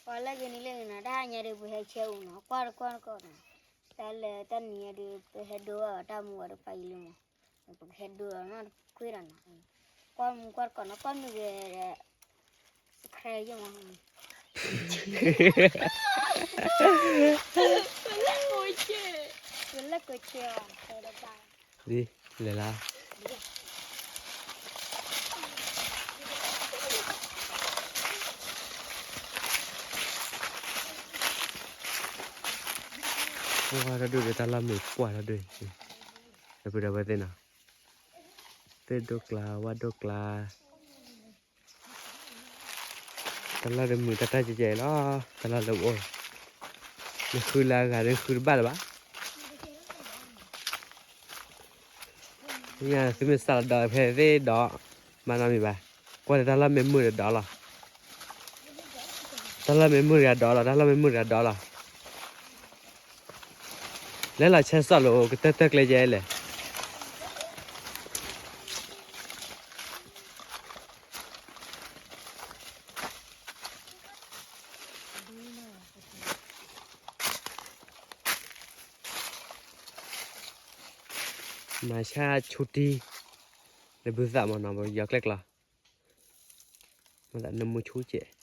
ပှၤလၢဂ့ၤနံၤလၢဂ့ၤနီၤ, တၢ်ဟါညါဒီး ပဟဲဆဲးအူနီၤ, ကွၢ်တကွၢ်တကီၢ်နီၤ, တၢ်လၢတၢ်နံၤညါဒီး ပဟဲဒိအီၤတၢ်မူအီၤတဖၣ်အံၤလံနီၤ, ပကဟဲဒိလီၤနီၤ, တခွ့ဒီးနီၤ, ကွၢ်မူကွၢ်တကီၢ်နီၤ, ကွၢ်မုာ်ဂ့ၤဒီး subscribe ယမီၤ, ပလဲၤကိးဆဲးအီၤ, လဲၤလၢ ပှၢ်ထီၣ်ဒိၣ်ဒီး တၢ်လီၢ်မ့ၢ်ပှၢ်ထီၣ်ဒိၣ်, ဒီပုၢ်ဒီဝဲၢ်သ့ၣ်နီၤ, သ့ၣ်ဒိၣ်ကျါ ဝၣ်ဒိၣ်ကျါ, တၢ်လီၢ်ဒီးမုာ်တၢ်တၢ်ကဲကဲအံၤလီၤ, တၢ်လီၢ်လၢပအိၣ်, နဃုလၢအဂၤဒီးဃုတဘၣ်လၢၤဘၣ်. မ့ၢ်သုမ့ၢ်စးလီၤဒီးဖဲသ့ၣ်ဒီး, မၤနီတမံၤဘၣ်, ကွၢ်ဒီးတၢ်လီၢ်မ့ၢ်မုာ်ဒီးဒီးလီၤ, တၢ်လီၢ်မ့ၢ်မုာ်တဂၤဒီးလီၤ, တၢ်လီၢ်မ့ၢ်မုာ်တဂၤဒီးလီၤ. လဲၤလီၤဆဲးစီၣ်လိာ်ကတၢၢ်တၢၢ်ကျဲယဲလဲၣ်. မၤဆါဆူတံၢ်, လၢဘုသၣ်မနီၤ ပယီၤကျဲကျီ, မၤသးနမူဆူကဲး.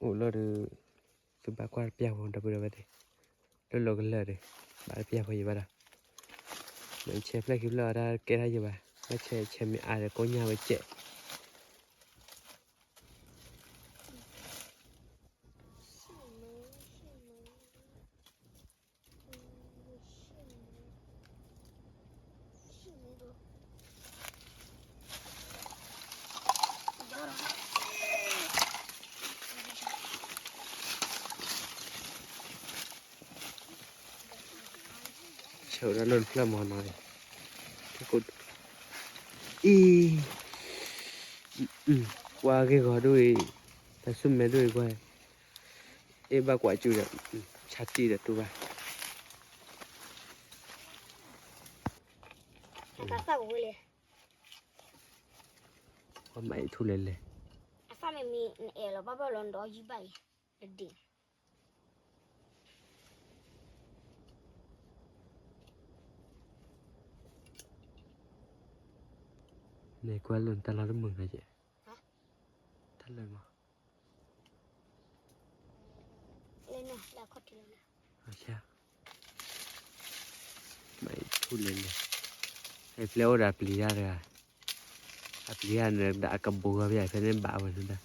အိၣ်လီၤဒီး, သုဘၣ်ကွၢ်တပျၢ်ဖိ ဒီပုၢ်ဒီဝဲၢ်သ့ၣ်, လၢလီၤကလၢာ်ဒီး, ဘၣ်တပျၢ်ဖိယဘၣ်ဒီး, မ့ၢ်ဆဲးဖျၢၣ်ခံဖျၢၣ်အီၤတၢ်ကဲထီၣ်ယဘၣ်, ဘၣ်ဆဲးဆဲးမ့ၢ်အါဒီးကိညၢ်ဝဲကဲး. ဆၢဝဲဒၣ်လၢတဖျၢၣ်မနီၤ, အံၤ, ကွၢ်ဂ့ၢ်ဂီၤဒိၣ်အံၤ, တၢ်ဆူၣ်မဲဒိၣ်အံၤကွၢ်, အ့ၣ်ဘၣ်ကွၢ်စူၤဒီး, ဆါတံၢ်ဒီးတူၢ်ဘၣ်. ပှၤမၤအံၤထူလဲၤလဲၤ, အသၣ်မ့ၢ်မံနအဲၣ်လီၤဘၣ်ဘၣ်လီၤ နဒီးယံဘၣ်အံၤ, နဒ့ၣ် မ့ၢ်ကွၢ်လၢနတၢ်လီၢ်တမုာ်ဘၣ်ယဲ, တၢ်လၢမး, မ့ၢ်ထူလဲၤလဲၤ, အပျဲၢ်အိၣ်ဒီးအပျံၤတၢ်တဂၤ, အပျံၤတၢ်န့ၣ်ဒီးအကဘိဂီၢ်ဖဲအံၤ ဖဲန့ၣ်ဘၣ်ဝဲန့ၣ်ဒီး တဲဒ်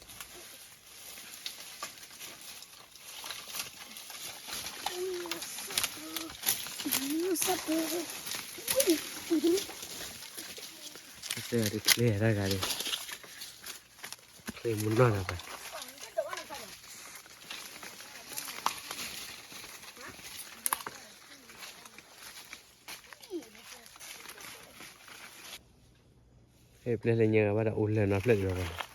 ချ့တၢ်ဂၤန့ၣ်, ချ့မူနီၢ်တၢ်ဘၣ်, ဖဲပျဲၢ်လၢညါဘၣ်ဒီးအိၣ်လၢနီတဖျၢၣ်ဒီးဘၣ်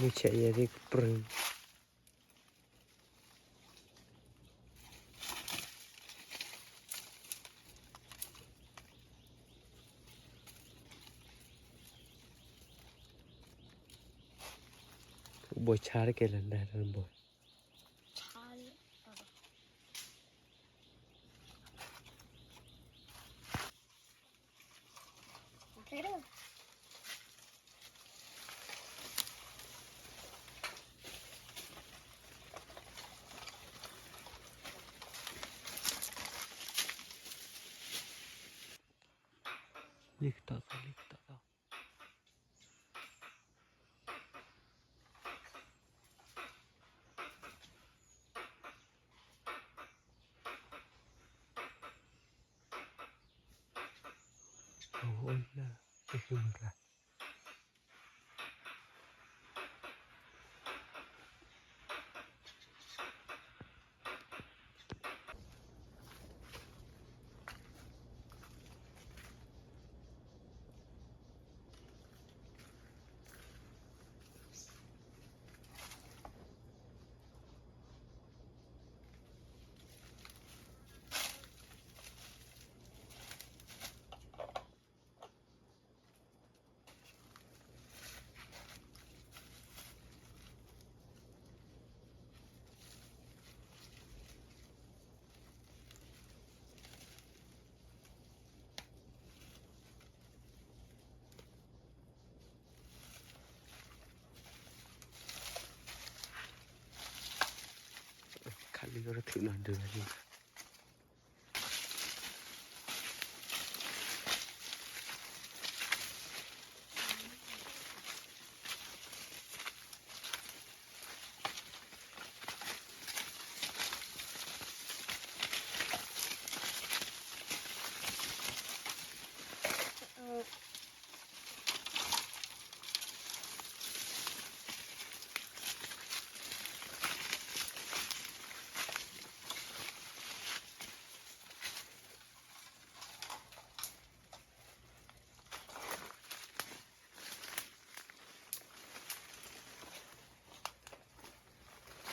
မုၢ်ဆဲးယဲသ့ၣ်ကပြုၢ်, ဘိဆါတကဲလၢၤဒၣ်တဘိ. အအိၣ်လၢ က့ၤမုၢ်ကျါ ခးလံလီၤတချုးနီၤဒုးလ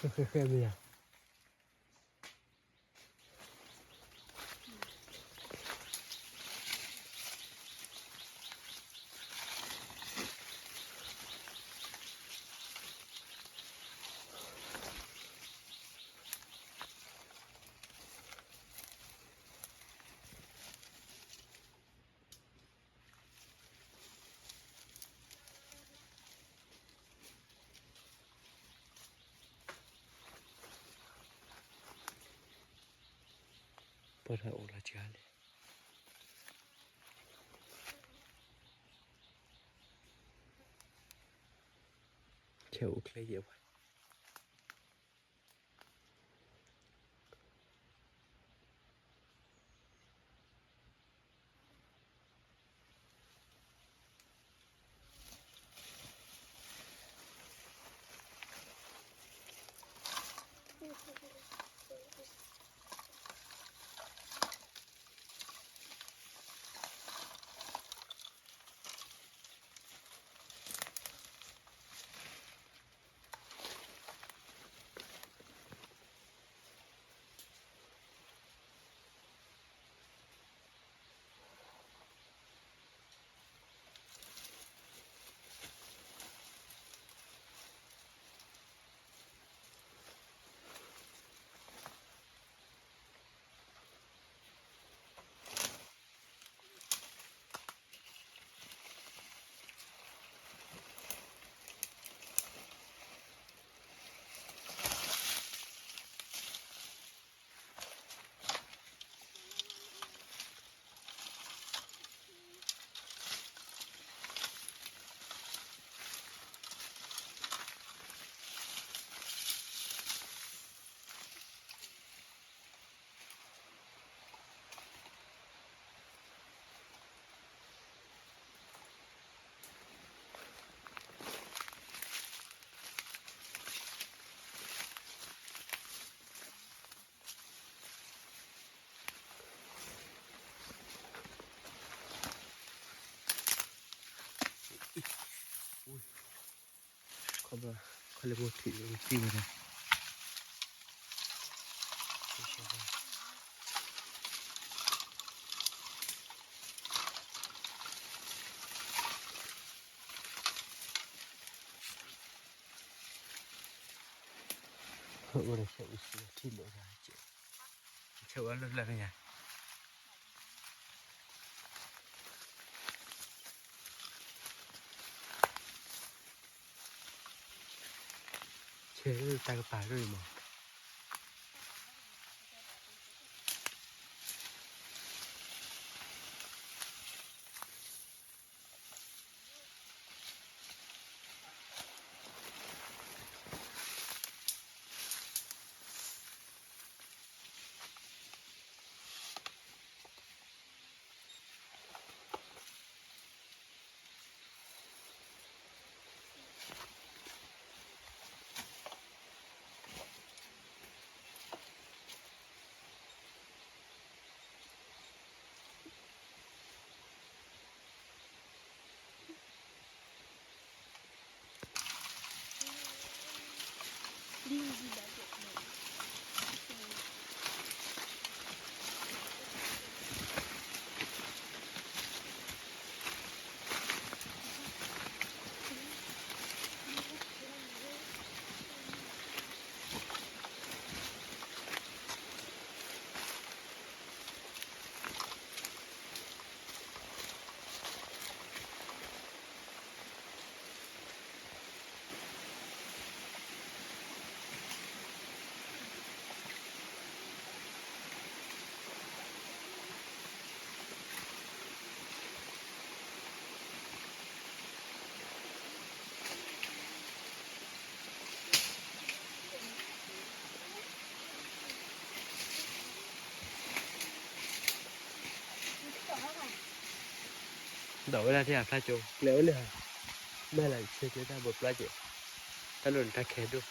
ံ ဃဲဃဲမ့ၢ်ယၤ ပှၤတၢ်အိၣ်လီၤကၢ်လဲၣ် ခဲအိၣ်ချ့ယဲၢ်ပှၤ ခီဘၣ် ခီလၢမိၢ်ထံးလၢသံဝဲဒၣ် အိၣ်ဒီးဆဲးအုးဆံးထံၣ်လိာ်သးကဲး ဆဲးဝဲလၢလၢညါ ဆဲးလၢတၢ်ကပၤဒိၣ်အံၤမး ဒီးဝဲဒၣ်ထဲအဖျါကၠိ ကျဲအိၣ်လၢ မဲာ်လၢဆဲးကျဲတၢ်ဘိးပျီကဲး တၢ်လိၣ်န့ၣ်တၢ်ခဲဒိၣ်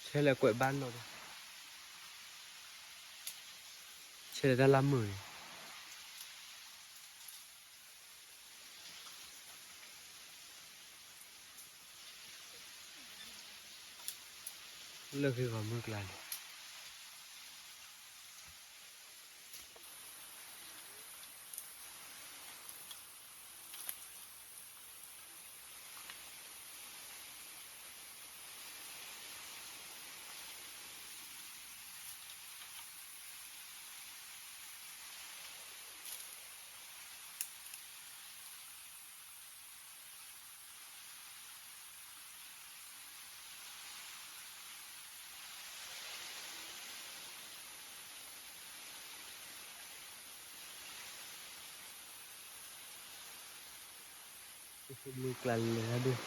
ဆဲးလၢကွဲးဘၣ်နီၤဒီး ဆဲးလၢတၢ်လၢ်မုာ်န့ၣ် လၢခံဂီၤမုၢ်ကျါန့ၣ် မုၢ်ကျါလဲၤဒၣ်ဒုး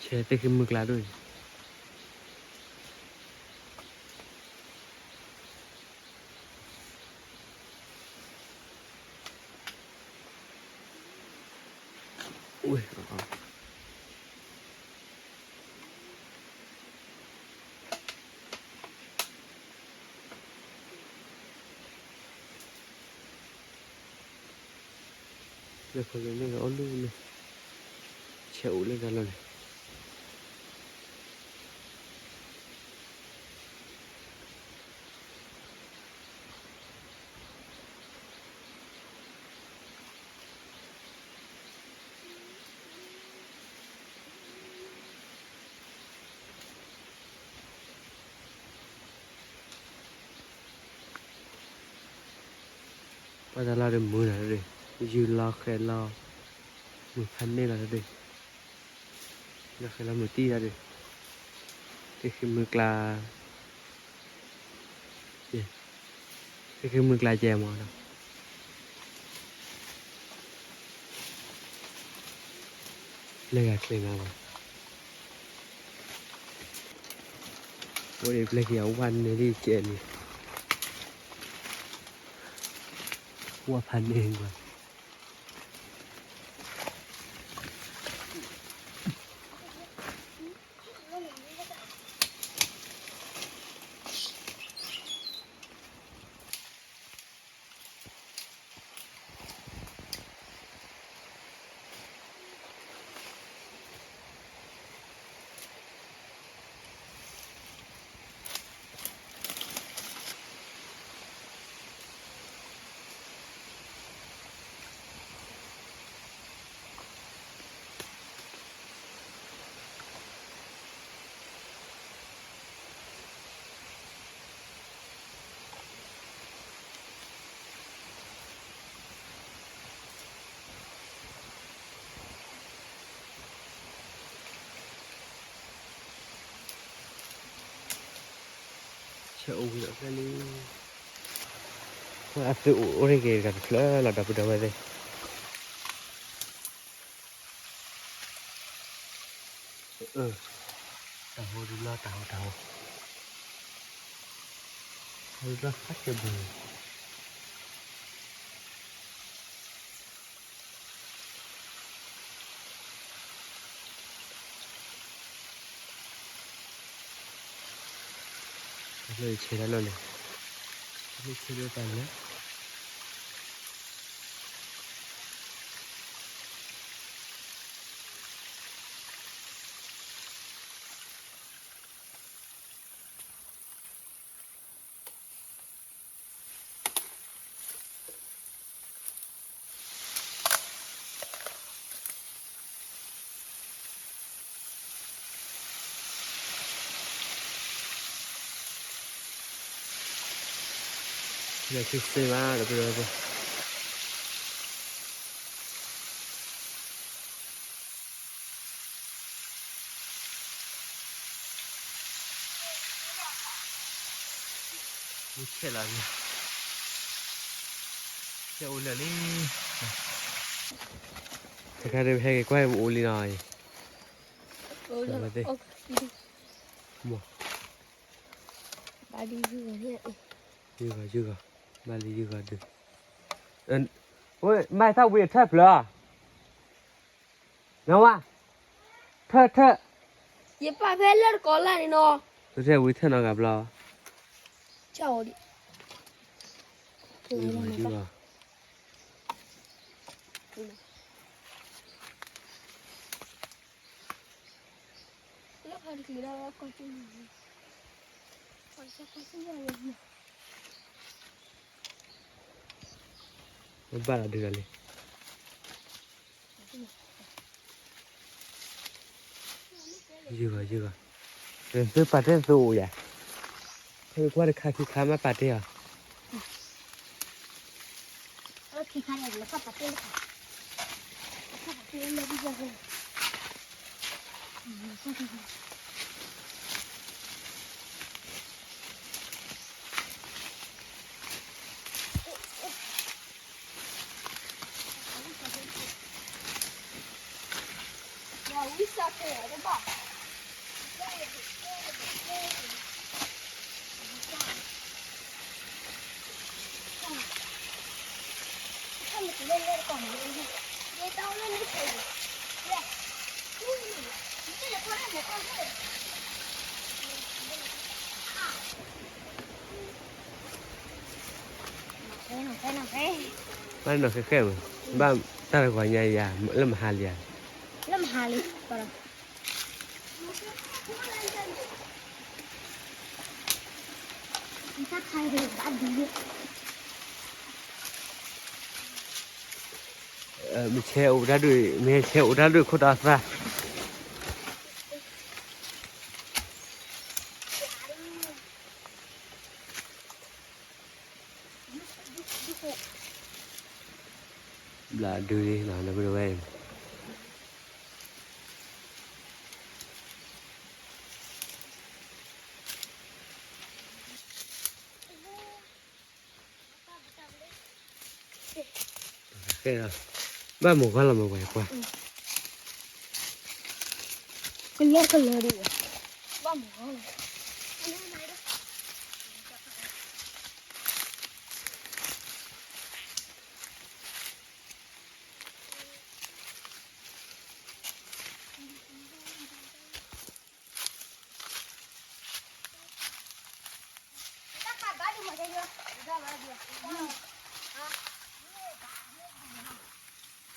ဆဲးသ့ၣ်ဃ့ၢ်မုၢ်ကျါဒိၣ်အံၤ လၢခီလၢန့ၣ်ဒီးအီၣ်လူၢ်န့ၣ် ဆဲးအိၣ်လၢတၢ်လီၢ်န့ၣ် ပှၤတၢ်လီၢ်ဒီးမုာ်နၤဒၣ်, ယုၢ်လီၤဃဲၤလီၤ, မုၢ်ဖးန့ၢ်လီၤဒၣ်, လီၤဃဲၤလီၤမုၢ်တံၢ်ဒၣ်, သ့ၣ်ဃံမုၢ်ကျါ, သ့ၣ်ဃံမုၢ်ကျါကဲမးဒီး ပျဲၢ်ဂၤချ့မးလီၤ, အိၣ်ဒီးပျဲၢ်က့ၤအဝၢ်န့ၣ်ဒ်ကဲန့ၣ်, ဝၢ်ဖးန့ၢ်ကွၢ် ဆဲးအိၣ်ဝံၤဒီးဖျၢၣ်လံ, အသုအိၣ်အိၣ်ရ့ၣ်က့ၤတဂၤတဖျၢၣ်လီၤ ဒီပုၢ်ဒီဝဲၢ်သ့ၣ်, တၢ်ဟိဒုးလီၤ တၢ်ဟိ တၢ်ဟိ, ဟိဒုးလီၤ ဟဲက့ၤဘၣ် လၢဆဲးတၢ်လီၢ်န့ၣ်, လၢဆဲးလၢပာ်လၢ လၢဆဲးဆဲးဘၣ်ဒီး ဆဲးလီၤ, ဆဲးအိၣ်လၢာ်လံ, တခါတည်းဟဲက့ၤကွၢ်အိၣ်လံနီၤ, ယုၢ်ဂီၤ ယုၢ်ဂီၤ, ဘၣ်လံယုၢ်ဂီၤဒုး, မ့ၢ်ထီၣ်ဝံၤအထၢၣ်ဖျၢၣ် နဝါ, ထၢၣ်ထၢၣ်, ယပာ်ဖဲလၢတကိးလၢ်န့ၣ်နီၤ, ထၢၣ်ထၢၣ်ဝံၤထၢၣ်နီၤဂၤဘျီ, ကၠီၣ်ဒံး, ယုၢ်ဂီၤ ယုၢ်ဂီၤ, ဘၣ်လီၤဒုးလီၤလံ, ယုၢ်ဂီၤ ယုၢ်ဂီၤ, သုပာ်တ့ၢ်သုအိၣ်ယၤ, ဖဲကွၢ်တခါခံခါမ့ၢ်ပာ်တ့ၢ်အီၤ ဘၣ်နီၢ်ဃဲဃဲမး, ဘၣ်တၢ်တဂီၤညါယၤ လၢမဟါလံဧါ, လၢမဟါလံ, မ့ၢ်ဆဲးအိၣ်တၢ်ဒုး, မ့ၢ်ဆဲးအိၣ်တၢ်ဒုးခိၣ်တီသၣ် ဘျးဒုးလံနီၤ လၢပဝဲအံၤ, ကဲ, ဘၣ်မုၢ်ဂီၤလီၤမုၢ်ဝဲကွၢ်, ကလၢကလၢဒ်, ဘၣ်မုၢ်ဂီၤလီၤ.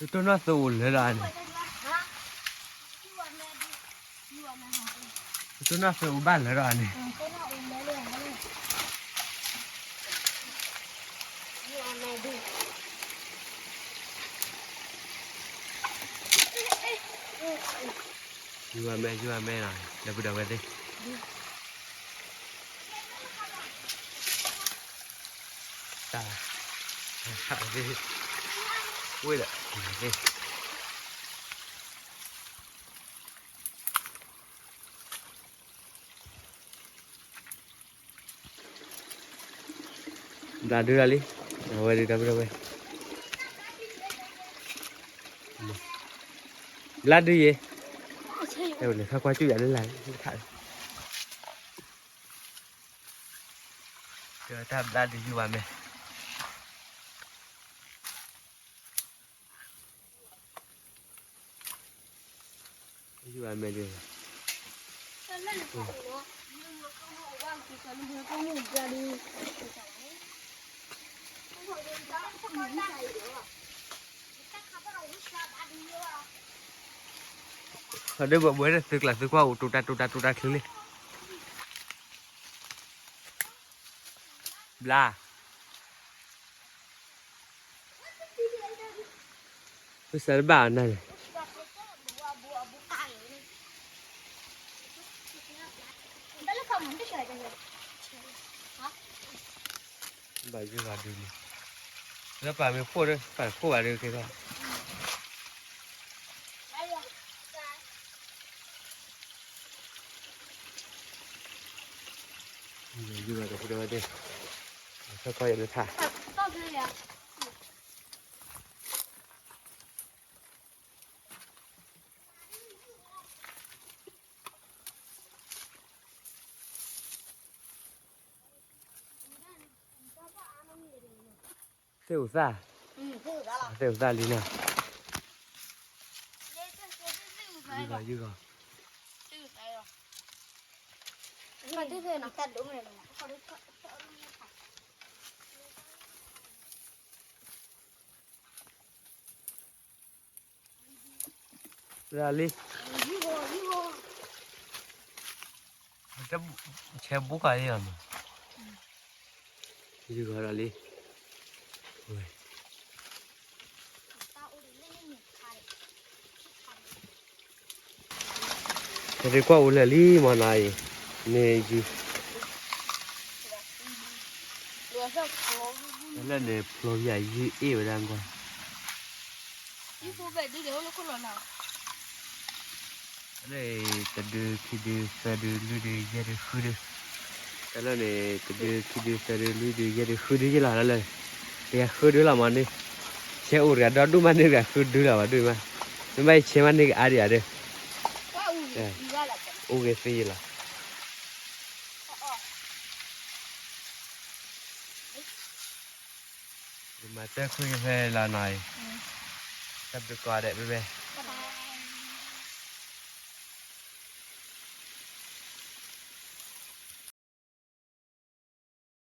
တတိၢ်နီၢ်သုအိၣ်လၢလီၤန့ၣ်, တတိၢ်နီၢ်သုအိၣ်ဘၣ်လၢလီၤန့ၣ်, ယုၢ်ဝဲမဲ ယုၢ်ဝဲမဲနီၤ ဒီပုၢ်ဒီဝဲၢ်သ့ၣ်, တၢ်, ဝ့ၢ်ဒီး ဘျးဒုးလီၤလံ, အဝဲဒုးဒီပုၢ်ဒီဝဲၢ်, ဘျးဒုးယဲ, နခါကွၢ်ကၠူၣ်ယၤလၢလာ်, တၢ်ဘျးဒုးယုၢ်ဝဲမဲ ယုၢ်ဝဲမဲဒုး, အဒိဘၣ်ဘှဲဒီးသုကျးသုကွၢ်အိၣ်တိၢ်တၢ်တိၢ်တၢ်တိၢ်တၢ်ချ့လံ. ဘျါ. ပစးတဘၣ်အနၤန့ၣ် ဘၣ်ယုၢ်ဂၤဒုးန့ၣ် လၢပာ်မ့ၢ်ခိၣ်ဒီး ပာ်ခိၣ်ဂၤဒုးက့ၤထီၣ် ယုၢ်ဂၤတဖုဝဲဒၣ် ဆၢကီၢ်ယဲၢ်လၢထါ သ့ၣ်အိၣ်သၣ်, သ့ၣ်အိၣ်သၣ်လံနီၤ, ယုၢ်ဂီၤ, ယုၢ်ဂီၤ. လီၤလံ, ဆဲးဘူးကၤလံလီၤမး, ယုၢ်ဂီၤလီၤလံ. တရ့ကွၢ်အိၣ်လၢာ်လံမ့ၢ်နီၤအံၤ, န့ၣ်ယုၢ် လၢန့ၣ်ဖျိယၤယုၢ်အ့ၣ်ဝဲဒၣ်ကွၢ်, လၢတဒု ခံဒု သၢဒု လွံၢ်ဒု ယဲၢ်ဒု ဃုဒု, တၢ်လၢန့ၣ် တဒု ခံဒု သၢဒု လွံၢ်ဒု ယဲၢ်ဒု ဃုဒုယ့ၢ်လီၤ, တၢ်လၢန့ၣ် တဂၤဃုဒုလီၤမးန့ၣ်, ဆဲးအိၣ်တဂၤဒီဒူၣ်မးန့ၣ် တဂၤဃုဒုလီၤဘၣ်ဒူၣ်မး, မ့ၢ်ဘၣ်ယဆဲးမးန့ၣ် ကအါဒံးဧါဒီး အိၣ်ဂ့ၤသ့ယ့ၢ်လီၤ. ယမၤတၢ်ခွံကဖဲလီၤနီၤအံၤ, တၢ်ဘျုးကိးဂၤဒဲး ဘဲဘဲ.